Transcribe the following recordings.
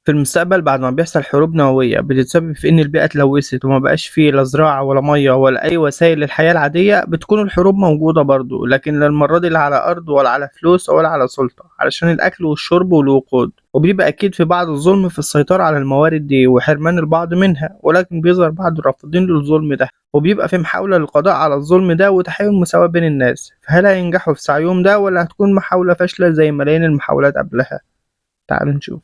في المستقبل بعد ما بيحصل حروب نووية بتتسبب في إن البيئة اتلوثت وما بقاش فيه لا زراعة ولا مية ولا أي وسائل للحياة العادية، بتكون الحروب موجودة برضو، لكن لا المرة دي لا على أرض ولا على فلوس ولا على سلطة، علشان الأكل والشرب والوقود. وبيبقى أكيد في بعض الظلم في السيطرة على الموارد دي وحرمان البعض منها، ولكن بيظهر بعض الرافضين للظلم ده، وبيبقى في محاولة للقضاء على الظلم ده وتحقيق المساواة بين الناس. فهل هينجحوا في سعيهم ده ولا هتكون محاولة فاشلة زي ملايين المحاولات قبلها؟ تعالوا نشوف.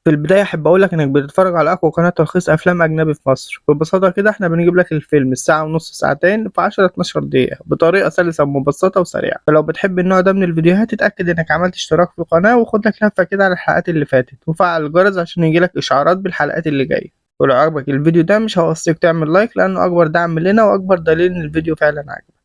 في البداية أحب أقولك إنك بتتفرج على أقوى قناة تلخيص أفلام أجنبي في مصر. ببساطة كده إحنا بنجيب لك الفيلم الساعة ونص ساعتين في 10-12 دقيقة بطريقة سلسة ومبسطة وسريعة. فلو بتحب النوع ده من الفيديوهات اتأكد إنك عملت اشتراك في القناة وخد لك لفة كده على الحلقات اللي فاتت وفعل الجرس عشان يجيلك إشعارات بالحلقات اللي جاية. ولو عجبك الفيديو ده مش هوصيك تعمل like لأنه أكبر دعم لنا وأكبر دليل إن الفيديو فعلا عجبك.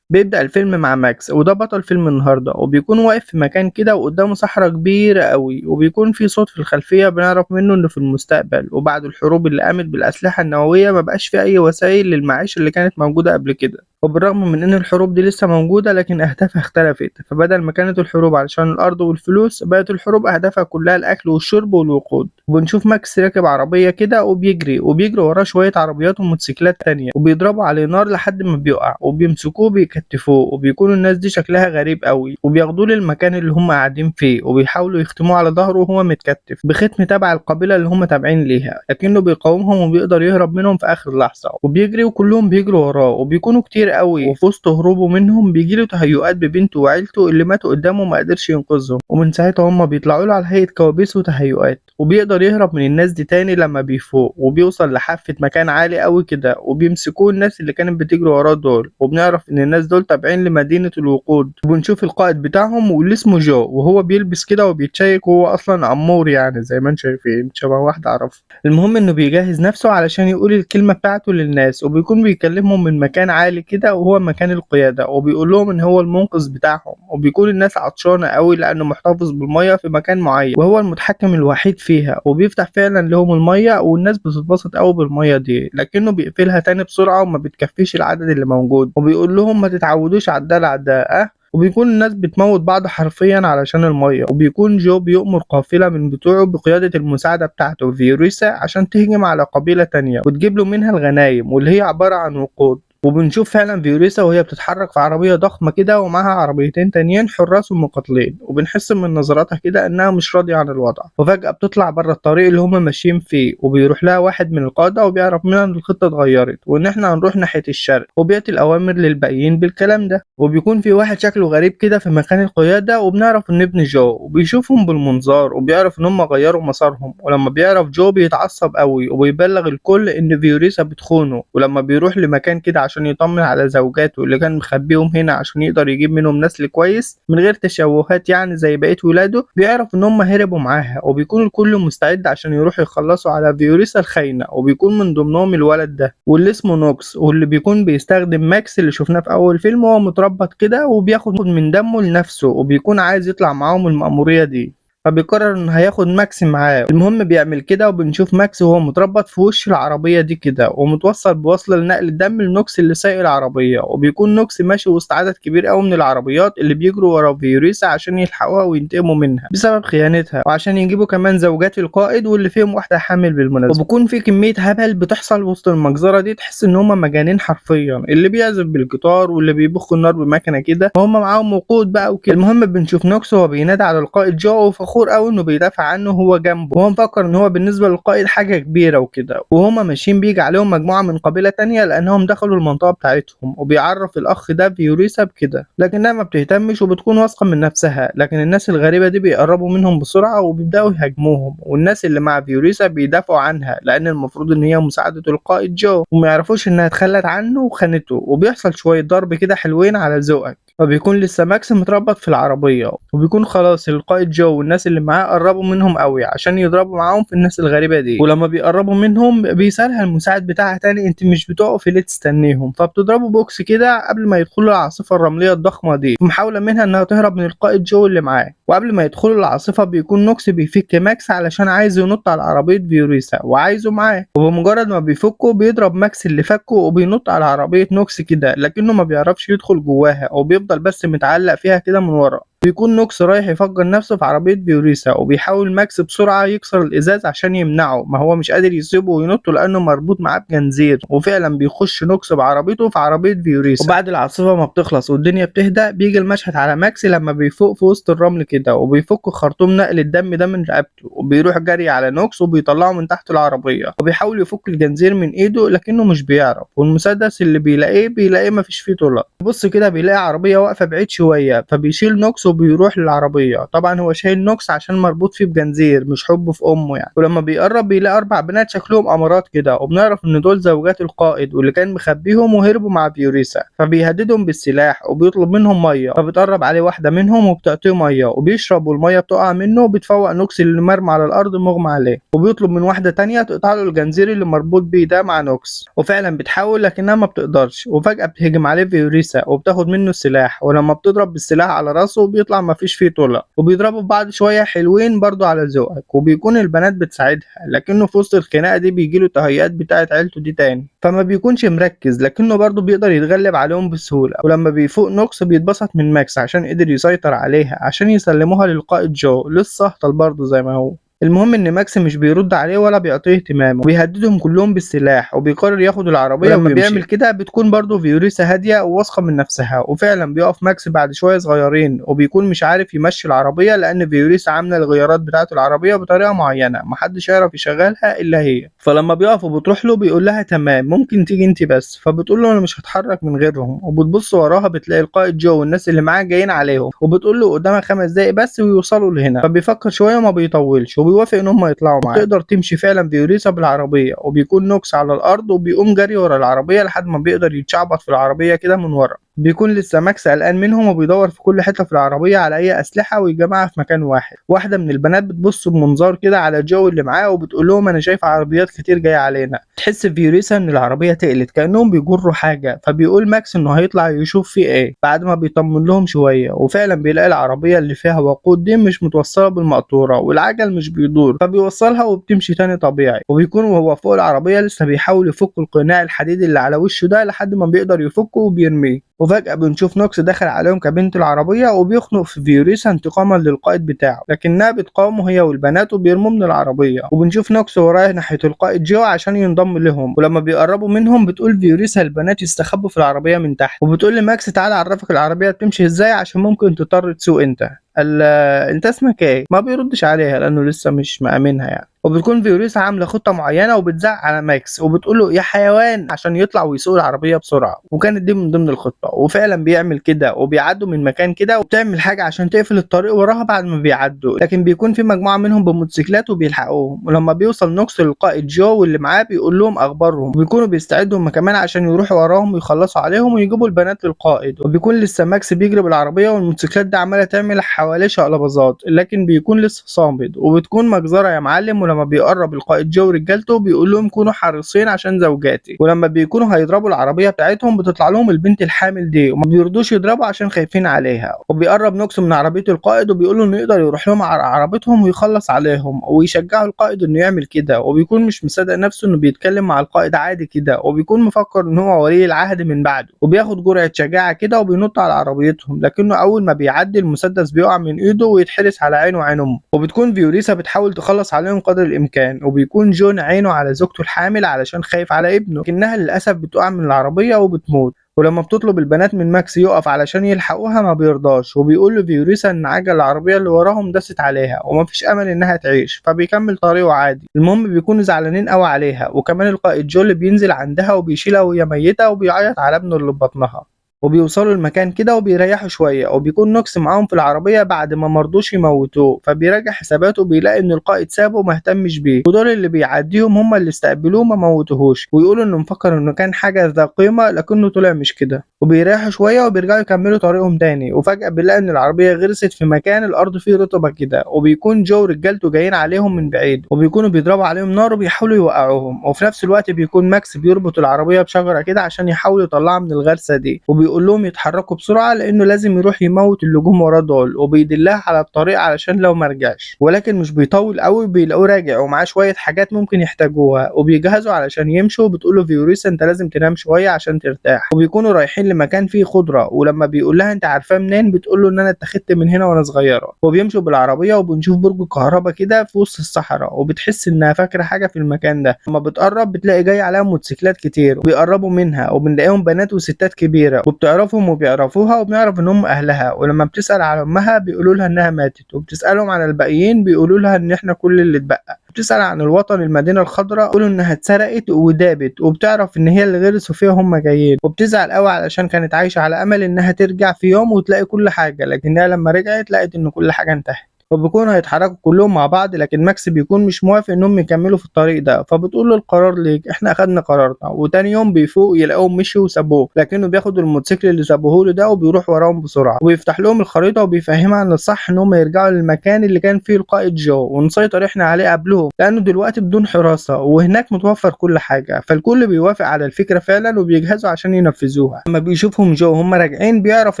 بيبدأ الفيلم مع ماكس وده بطل فيلم النهارده، وبيكون واقف في مكان كده وقدامه صحراء كبيرة قوي، وبيكون في صوت في الخلفية بنعرف منه انه في المستقبل وبعد الحروب اللي قامت بالأسلحة النووية مبقاش في أي وسائل للمعيشة اللي كانت موجودة قبل كده. وبالرغم من ان الحروب دي لسه موجودة لكن اهدافها اختلفت، فبدل ما كانت الحروب علشان الارض والفلوس بقت الحروب اهدافها كلها الاكل والشرب والوقود. وبنشوف ماكس راكب عربية كده وبيجري وراه شوية عربيات وموتوسيكلات تانية، وبيضربوا عليه نار لحد ما بيقع وبيمسكوه بيكتفوه، وبيكون الناس دي شكلها غريب قوي، وبياخدوه للمكان اللي هم قاعدين فيه وبيحاولوا يختموه على ظهره وهو متكتف بختم تبع القبيلة اللي هم تابعين ليها، لكنه بيقاومهم وبيقدر يهرب منهم في اخر لحظة، وبيجري وكلهم بيجروا وراه وبيكونوا كتير قوي. وفي وسط هروبه منهم بيجيله تهيؤات ببنته وعيلته اللي ماتوا قدامه ما قدرش ينقذهم، ومن ساعتها هم بيطلعوا له على هيئة كوابيس وتهيؤات، وبيقدر يهرب من الناس دي تاني لما بيفوق وبيوصل لحافة مكان عالي قوي كده، وبيمسكوه الناس اللي كانت بتجري وراه دول، وبنعرف ان الناس دول تابعين لمدينة الوقود. وبنشوف القائد بتاعهم واللي اسمه جو، وهو بيلبس كده وبيتشيك وهو اصلا امور يعني زي ما انتم شايفين شبه واحد اعرفه. المهم انه بيجهز نفسه علشان يقول الكلمة بتاعته للناس، وبيكون بيكلمهم من مكان عالي كده وهو مكان القيادة، وبيقول لهم ان هو المنقذ بتاعهم، وبيكون الناس عطشانة قوي لانه محتفظ بالمية في مكان معين وهو المتحكم الوحيد فيها، وبيفتح فعلا لهم المية والناس بتتبسط قوي بالمية دي، لكنه بيقفلها تاني بسرعة وما بتكفيش العدد اللي موجود، وبيقول لهم ما تتعودوش على الدلع ده وبيكون الناس بتموت بعض حرفيا علشان المية. وبيكون جو بيؤمر قافلة من بتوعه بقيادة المساعدة بتاعته فيوريسا عشان تهجم على قبيلة تانية وتجيب له منها الغنايم واللي هي عبارة عن وقود. وبنشوف فعلا فيوريسا وهي بتتحرك في عربية ضخمة كده ومعها عربيتين تانيين حراس ومقاتلين، وبنحس من نظراتها كده انها مش راضية عن الوضع. وفجأة بتطلع بره الطريق اللي هما ماشيين فيه، وبيروح لها واحد من القادة وبيعرف منها ان الخطة اتغيرت وان احنا هنروح ناحية الشرق، وبيعطي الاوامر للباقيين بالكلام ده. وبيكون في واحد شكله غريب كده في مكان القيادة، وبنعرف ان ابن جو، وبيشوفهم بالمنظار وبيعرف ان هم غيروا مسارهم. ولما بيعرف جو بيتعصب قوي وبيبلغ الكل ان فيوريسا بتخونه. ولما بيروح لمكان كده عشان يطمن على زوجاته اللي كان مخبيهم هنا عشان يقدر يجيب منهم نسل كويس من غير تشوهات يعني زي بقية ولاده، بيعرف ان هم هربوا معاها، وبيكون الكل مستعد عشان يروحوا يخلصوا على فيوريسا الخاينة. وبيكون من ضمنهم الولد ده واللي اسمه نوكس، واللي بيكون بيستخدم ماكس اللي شفناه في اول فيلم وهو متربط كده وبياخد من دمه لنفسه، وبيكون عايز يطلع معاهم المأمورية دي، فبيقرر انه هياخد ماكس معاه. المهم بيعمل كده، وبنشوف ماكس وهو متربط في وش العربية دي كده ومتوصل بوصلة لنقل الدم لنوكس اللي سايق العربية، وبيكون نوكس ماشي وسط عدد كبير قوي من العربيات اللي بيجروا ورا فيوريسا عشان يلحقوها وينتقموا منها بسبب خيانتها، وعشان يجيبوا كمان زوجات القائد واللي فيهم واحدة حامل بالمناسبة. وبيكون في كمية هبل بتحصل وسط المجزرة دي، تحس ان هم مجانين حرفيا، اللي بيعزف بالجيتار واللي بيبخ النار بمكنة كده، وهم معاهم وقود بقى وكده. المهم بنشوف نوكس وهو بينادي على القائد جو وفخور قوي انه بيدافع عنه هو جنبه، وهو مفكر ان هو بالنسبة للقائد حاجة كبيرة وكده. وهما ماشيين بيجي عليهم مجموعة من قبيلة تانية لانهم دخلوا المنطقة بتاعتهم، وبيعرف الاخ ده فيوريسا بكده، لكنها ما بتهتمش وبتكون واثقة من نفسها. لكن الناس الغريبة دي بيقربوا منهم بسرعة وبيبداوا يهاجموهم، والناس اللي مع فيوريسا بيدافعوا عنها لان المفروض ان هي مساعدة القائد جو، وما يعرفوش انها اتخلت عنه وخانته. وبيحصل شوية ضرب كده حلوين على ذوقك. فبيكون لسه ماكس متربط في العربية، وبيكون خلاص القائد جو والناس اللي معاه قربوا منهم قوي عشان يضربوا معاهم في الناس الغريبة دي. ولما بيقربوا منهم بيسألها المساعد بتاعها تاني انت مش بتقفي ليه تستنيهم، فبتضربوا بوكس كده قبل ما يدخلوا العاصفة الرملية الضخمة دي، في محاولة منها انها تهرب من القائد جو اللي معاه. وقبل ما يدخلوا العاصفة بيكون نوكس بيفك ماكس علشان عايز ينط على عربية فيوريسا وعايزه معاه، وبمجرد ما بيفكه بيضرب ماكس اللي فكه وبينط على عربية نوكس كده، لكنه ما بيعرفش يدخل جواها وبيفضل بس متعلق فيها كده من ورا. بيكون نوكس رايح يفجر نفسه في عربية فيوريسا، وبيحاول ماكس بسرعة يكسر الازاز عشان يمنعه، ما هو مش قادر يسيبه وينط لانه مربوط معاه بجنزير. وفعلا بيخش نوكس بعربيته في عربية فيوريسا. وبعد العاصفة ما بتخلص والدنيا بتهدى بيجي المشهد على ماكس لما بيفوق في وسط الرمل كده، وبيفك خرطوم نقل الدم ده من رقبته، وبيروح جري على نوكس وبيطلعه من تحت العربية، وبيحاول يفك الجنزير من ايده لكنه مش بيعرف، والمسدس اللي بيلاقيه مفيش فيه طلق. بص كده بيلاقي عربية واقفة بعيد شوية، فبيشيل نوكس وبيروح للعربية. طبعا هو شايل نوكس عشان مربوط فيه بجنزير، مش حبه في امه يعني. ولما بيقرب بيلاقي 4 بنات شكلهم امارات كده، وبنعرف ان دول زوجات القائد واللي كان مخبيهم وهربوا مع فيوريسا. فبيهددهم بالسلاح وبيطلب منهم مية، فبتقرب عليه واحدة منهم وبتعطيه مية وبيشرب، والمية بتقع منه وبتفوق نوكس اللي مرمى على الارض مغمى عليه. وبيطلب من واحدة تانية تقطع له الجنزير اللي مربوط بيه ده مع نوكس، وفعلا بتحاول لكنها ما بتقدرش. وفجاة بتهجم عليه فيوريسا وبتاخد منه السلاح، ولما بتضرب بالسلاح على راسه بيطلع ما فيش فيه طلق، وبيضربوا في بعض شوية حلوين برضو على ذوقك. وبيكون البنات بتساعدها، لكنه في وسط الخناقة دي بيجيله تهيئات بتاعه عيلته دي تاني، فما بيكونش مركز، لكنه برضو بيقدر يتغلب عليهم بسهولة. ولما بيفوق نوكس بيتبسط من ماكس عشان قدر يسيطر عليها عشان يسلموها للقائد جو، لسه اهطل برضه زي ما هو. المهم ان ماكس مش بيرد عليه ولا بيعطيه اهتمام، وبيهددهم كلهم بالسلاح، وبيقرر ياخد العربية. ولما بيعمل كده بتكون برضه فيوريسا هادية وواثقه من نفسها، وفعلا بيقف ماكس بعد شوية صغيرين، وبيكون مش عارف يمشي العربية لان فيوريسا عامله الغيارات بتاعه العربية بطريقة معينة محدش يعرف يشغلها الا هي. فلما بيقف وبتروح له بيقول لها تمام ممكن تيجي انت بس، فبتقول له انا مش هتحرك من غيرهم. وبتبص وراها بتلاقي القائد جو والناس اللي معاه جايين عليهم، وبتقول له قدامها 5 دقايق بس ويوصلوا لهنا. فبيفكر شوية وما بيطولش وبيوافق ان هم يطلعوا معاه. تقدر تمشي فعلا فيوريسا بالعربية، وبيكون نوكس على الارض وبيقوم جري ورا العربية لحد ما بيقدر يتشعبط في العربية كده من ورا. بيكون لسه ماكس قلقان منهم وبيدور في كل حتة في العربية على اي اسلحة ويجمعها في مكان واحد. واحدة من البنات بتبص بمنظار كده على جو اللي معاه وبتقول لهم انا شايفه عربيات كتير جاية علينا. تحس فيوريسا ان العربية تقلت كانهم بيجروا حاجة، فبيقول ماكس انه هيطلع يشوف في ايه بعد ما بيطمن لهم شوية. وفعلا بيلاقي العربية اللي فيها وقود دي مش متوصله بالمقطوره والعجل مش بيدور، فبيوصلها وبتمشي تاني طبيعي. وبيكون وهو فوق العربية لسه بيحاول يفك القناع الحديد اللي على وشه ده لحد ما بيقدر يفكه وبيرميه. وفجأة بنشوف نوكس دخل عليهم كابينة العربية وبيخنق في فيوريسا انتقاما للقائد بتاعه، لكنها بتقاومه هي والبنات وبيرموه من العربية. وبنشوف نوكس ورايح ناحية القائد جو عشان ينضم لهم، ولما بيقربوا منهم بتقول فيوريسا البنات يستخبوا في العربية من تحت، وبتقول لماكس تعالى اعرفك العربية بتمشي ازاي عشان ممكن تضطر تسوق انت. انت اسمك ايه؟ ما بيردش عليها لانه لسه مش مأمنها يعني. وبتكون فيوريسا عامله خطه معينة وبتزعق على ماكس وبتقول له يا حيوان عشان يطلع ويسوق العربية بسرعة، وكانت دي من ضمن الخطة. وفعلا بيعمل كده وبيعدوا من مكان كده وبتعمل حاجة عشان تقفل الطريق وراها بعد ما بيعدوا، لكن بيكون في مجموعة منهم بموتوسيكلات وبيلحقوهم. ولما بيوصل نوكس للقائد جو واللي معاه بيقول لهم اخبارهم، وبيكونوا بيستعدوا هم كمان عشان يروحوا وراهم ويخلصوا عليهم ويجيبوا البنات للقائد. وبيكون لسه ماكس بيجري بالعربية والموتوسيكلات دي عماله تعمل حواليه شقلباظات، لكن بيكون لسه صامد وبتكون مجزرة يا معلم. ولما بيقرب القائد جو ورجالته بيقول لهم كونوا حريصين عشان زوجاتي، ولما بيكونوا هيضربوا العربية بتاعتهم بتطلع لهم البنت الحامل دي وما بيرضوش يضربوا عشان خايفين عليها. وبيقرب نوكس من عربية القائد وبيقول له انه يقدر يروح لهم على عربيتهم ويخلص عليهم، ويشجعوا القائد انه يعمل كده. وبيكون مش مصدق نفسه انه بيتكلم مع القائد عادي كده، وبيكون مفكر ان هو ولي العهد من بعده، وبياخد جرعة شجاعة كده وبينط على عربيتهم، لكنه اول ما بيعدي المسدس بيقع من ايده ويتحرس على عينه وعين امه. وبتكون فيوريسا بتحاول تخلص عليهم قدر الامكان، وبيكون جون عينه على زوجته الحامل علشان خايف على ابنه، لكنها للاسف بتقع من العربية وبتموت. ولما بتطلب البنات من ماكس يقف علشان يلحقوها ما بيرضاش، وبيقول لفيوريسا ان عجل العربية اللي وراهم دست عليها ومفيش امل انها تعيش، فبيكمل طريقه عادي. المهم بيكونوا زعلانين قوي عليها، وكمان القائد جول بينزل عندها وبيشيلها وهي ميته وبيعيط على ابنه اللي في بطنها. وبيوصلوا المكان كده وبيريحوا شوية، وبيكون نوكس معاهم في العربية بعد ما مرضوش يموتوه، فبيراجع حساباته بيلاقي ان القائد سابه وما اهتمش بيه، ودول اللي بيعديهم هم اللي استقبلوه ما موتوهوش، ويقولوا انه مفكر انه كان حاجة ذا قيمة لكنه طلع مش كده. وبيريحوا شوية وبيرجعوا يكملوا طريقهم تاني، وفجاة بيلاقي ان العربية غرست في مكان الارض فيه رطبه كده، وبيكون جو رجالته جايين عليهم من بعيد، وبيكونوا بيضربوا عليهم نار وبيحاولوا يوقعوهم. وفي نفس الوقت بيكون ماكس بيربط العربية بشجرة كده عشان يحاول يطلعها من الغرسه دي، وبيقول وبيقول لهم يتحركوا بسرعة لانه لازم يروح يموت اللي جم وراه دول، وبيدلها على الطريق علشان لو ما رجعش. ولكن مش بيطول قوي بيلاقوه راجع ومعاه شوية حاجات ممكن يحتاجوها، وبيجهزوا علشان يمشوا. بتقول له فيوريسا انت لازم تنام شوية عشان ترتاح، وبيكونوا رايحين لمكان فيه خضرة، ولما بيقول لها انت عارفاه منين بتقول له ان انا اتخذت من هنا وانا صغيرة. وبيمشوا بالعربية وبنشوف برج كهرباء كده في وسط الصحراء، وبتحس انها فاكره حاجة في المكان ده. لما بتقرب بتلاقي جاي عليها موتوسيكلات كتير، وبيقربوا منها وبنلاقيهم بنات وستات كبيرة، وبتعرفهم وبيعرفوها وبنعرف ان هم اهلها. ولما بتسال على امها بيقولوا لها انها ماتت، وبتسالهم على الباقيين بيقولوا لها ان احنا كل اللي اتبقى. بتسال عن الوطن المدينة الخضراء بيقولوا انها اتسرقت ودابت، وبتعرف ان هي اللي غرسوا فيها هم جايين. وبتزعل قوي علشان كانت عايشه على امل انها ترجع في يوم وتلاقي كل حاجة، لكنها لما رجعت لقت ان كل حاجة انتهت. وبيكونوا هيتحركوا كلهم مع بعض، لكن ماكس بيكون مش موافق انهم يكملوا في الطريق ده، فبتقول له القرار ليك، احنا اخدنا قرارنا. وتاني يوم بيفوق يلاقوهم مشوا وسابوه، لكنه بياخد الموتوسيكل اللي سابوه له ده وبيروح وراهم بسرعة، وبيفتح لهم الخريطة وبيفهمها ان الصح ان هم يرجعوا للمكان اللي كان فيه القائد جو ونسيطر احنا عليه قبلهم، لانه دلوقتي بدون حراسة وهناك متوفر كل حاجة. فالكل بيوافق على الفكرة فعلا وبيجهزوا عشان ينفذوها. لما بيشوفهم جو هم راجعين بيعرف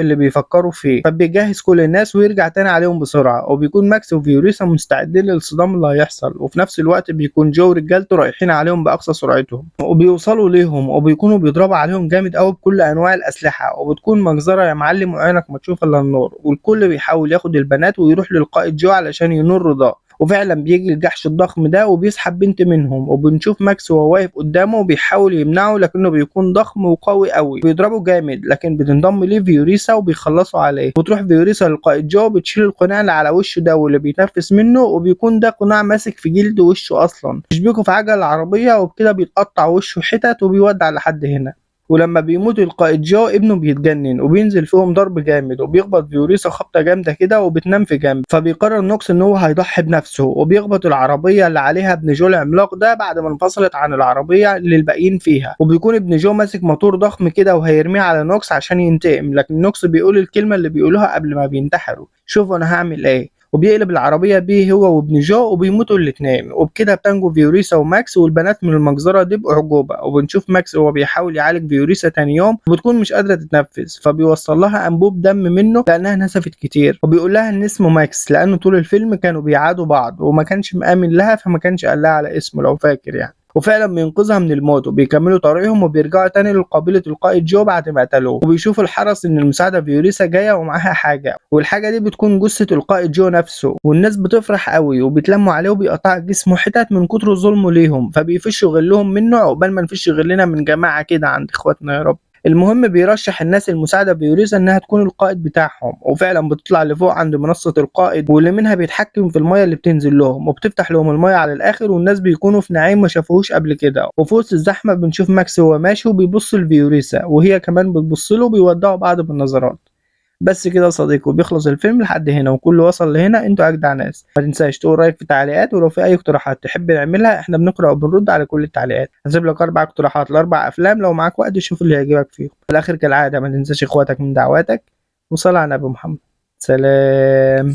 اللي بيفكروا فيه، فبيجهز كل الناس ويرجع تاني عليهم بسرعة. وبيكون ماكس وفيوريسا مستعدين للصدام اللي هيحصل، وفي نفس الوقت بيكون جو ورجالته رايحين عليهم باقصى سرعتهم، وبيوصلوا ليهم وبيكونوا بيضربوا عليهم جامد قوي بكل انواع الاسلحة، وبتكون مجزرة يا معلم وعينك ما تشوف الا النور. والكل بيحاول ياخد البنات ويروح للقائد جو علشان ينور رضاه، وفعلا بيجي الجحش الضخم ده وبيسحب بنت منهم، وبنشوف ماكس وهو واقف قدامه وبيحاول يمنعه، لكنه بيكون ضخم وقوي قوي بيضربه جامد، لكن بتنضم ليه فيوريسا وبيخلصوا عليه. وتروح فيوريسا للقائد جو بتشيل القناع اللي على وشه ده واللي بيتنفس منه، وبيكون ده قناع ماسك في جلد وشه اصلا، بيشبكه في عجل العربية وبكده بيتقطع وشه حتت وبيودع لحد هنا. ولما بيموت القائد جو ابنه بيتجنن وبينزل فيهم ضرب جامد، وبيخبط فيوريسا خبطه جامدة كده وبتنام في جنب. فبيقرر نوكس ان هو هيضحي بنفسه، وبيخبط العربية اللي عليها ابن جو العملاق ده بعد ما انفصلت عن العربية اللي الباقيين فيها، وبيكون ابن جو ماسك موتور ضخم كده وهيرميه على نوكس عشان ينتقم، لكن نوكس بيقول الكلمة اللي بيقولوها قبل ما بينتحروا، شوفوا انا هعمل ايه، وبيقلب العربية بيه هو وابن جو وبيموتوا الاثنين. وبكده بتنجو فيوريسا وماكس والبنات من المجزرة دي بأعجوبة. وبنشوف ماكس وهو بيحاول يعالج فيوريسا تاني يوم، وبتكون مش قادرة تتنفس، فبيوصل لها أنبوب دم منه لأنها نزفت كتير، وبيقول لها إن اسمه ماكس لأنه طول الفيلم كانوا بيعادوا بعض وما كانش مآمن لها، فما كانش قال لها على اسمه لو فاكر يعني. وفعلا بينقذها من الموت، وبيكملوا طريقهم وبيرجعوا تاني لقبيلة القائد جو بعد ما قتلوه. وبيشوفوا الحرس ان المساعدة فيوريسا جاية ومعاها حاجة، والحاجة دي بتكون جثة القائد جو نفسه، والناس بتفرح قوي وبيتلموا عليه وبيقطعوا جسمه حتت من كتر ظلمه ليهم، فبيفشوا غلهم منه عقبال ما نفش غلنا من جماعة كده عند اخواتنا يا رب. المهم بيرشح الناس المساعدة فيوريسا انها تكون القائد بتاعهم، وفعلا بتطلع لفوق عند منصة القائد واللي منها بيتحكم في المية اللي بتنزل لهم، وبتفتح لهم المية على الاخر، والناس بيكونوا في نعيم ما شافوهوش قبل كده. وفي وسط الزحمة بنشوف ماكس وهو ماشي وبيبص لفيوريسا وهي كمان بتبص له، وبيودعوا بعض بالنظرات. بس كده يا صديقي، وبيخلص الفيلم لحد هنا، وكل وصل لهنا انتوا اجدع ناس. ما تنساش تقول رايك في التعليقات، ولو في اي اقتراحات تحب نعملها احنا بنقرا وبنرد على كل التعليقات. هسيب لك 4 اقتراحات ل4 افلام، لو معاك وقت شوف اللي يعجبك فيهم. في الاخر كالعادة ما تنساش اخواتك من دعواتك، وصلى على النبي محمد. سلام.